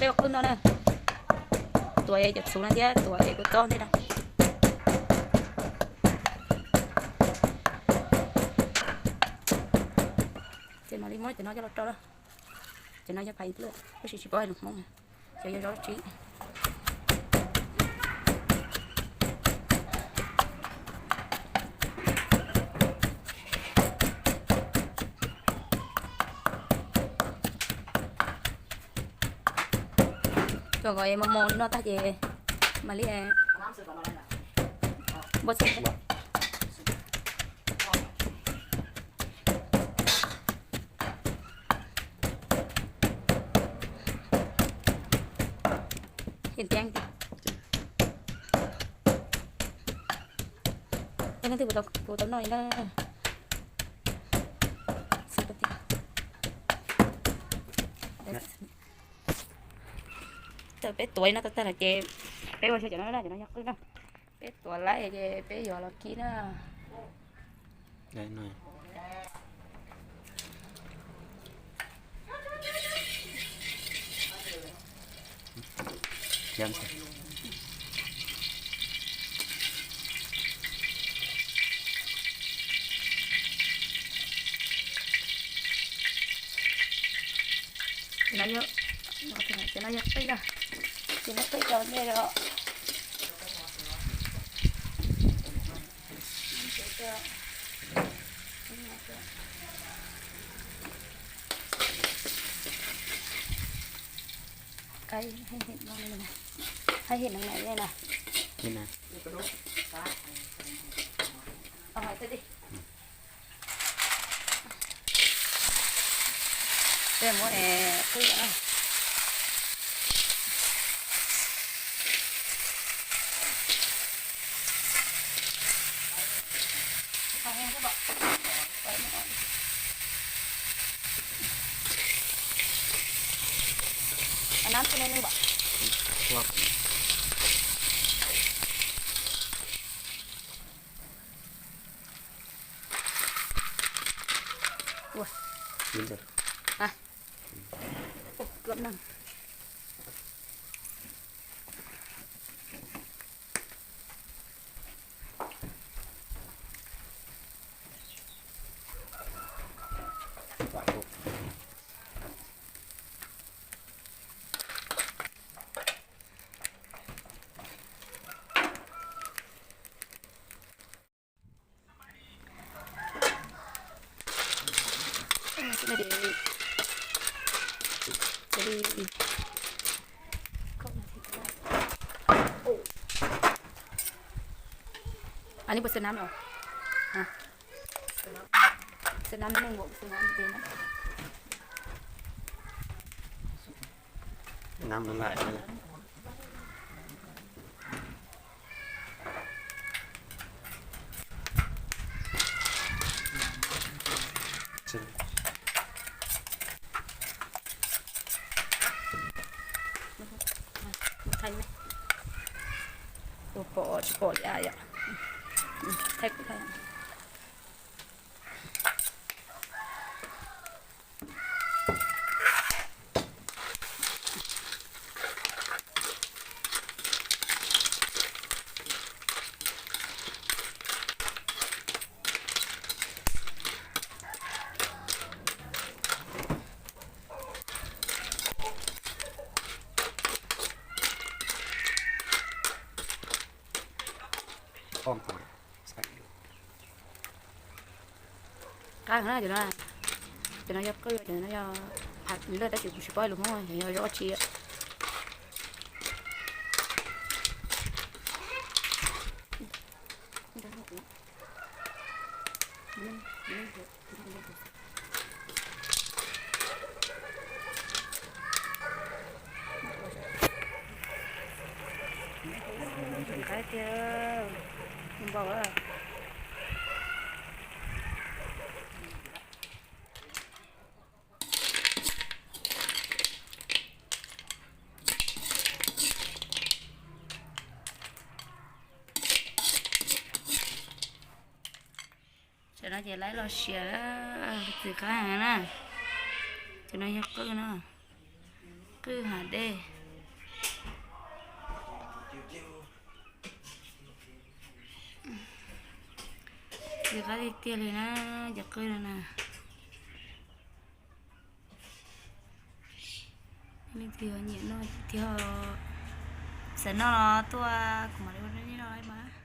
Peb ua qwj no na, tuav cov txhuv no thiab tuav kuv txob ntej na. Ces mam li muab cov no coj los rau na. Cov no yog phais ib pluj, tab sis tsis paub hais lus Hmoob, cov yog zov tsi. Cov ko mos mos li no tag ces mam li npua xwb. Hais tias, leej twg puas tau noj li na? Thaum peb tuav li no tag tag lawm ces peb ua xyaw cov no na, cov no yog qwj na. Peb tuav lawm ces peb yuav los kib na. Ces no yog, ces no yog qij na, ces no qij rau nej os. Hais him no na, peb muab qij. Ani puas xwb nam los? Xwb nam, neeg xwb nam. Tus pom tsis pom li yom. Thaij kuv thaij. Qab na, cov no, cov no yog qwj, cov no yog phaj lawm tab sis kuv tsis paub lus Hmoob yog zov tsi. Qab tiag, npau. Cov no ces laib los siav, txim qab heev na. Cov no yog qwj no. Qwj hav dej. Ntxim qab tiag tiag li na, cov qwj no na. Leej twg nyiam noj tiag, xav noj los tuaj kuv mam li ua rau nej noj mas.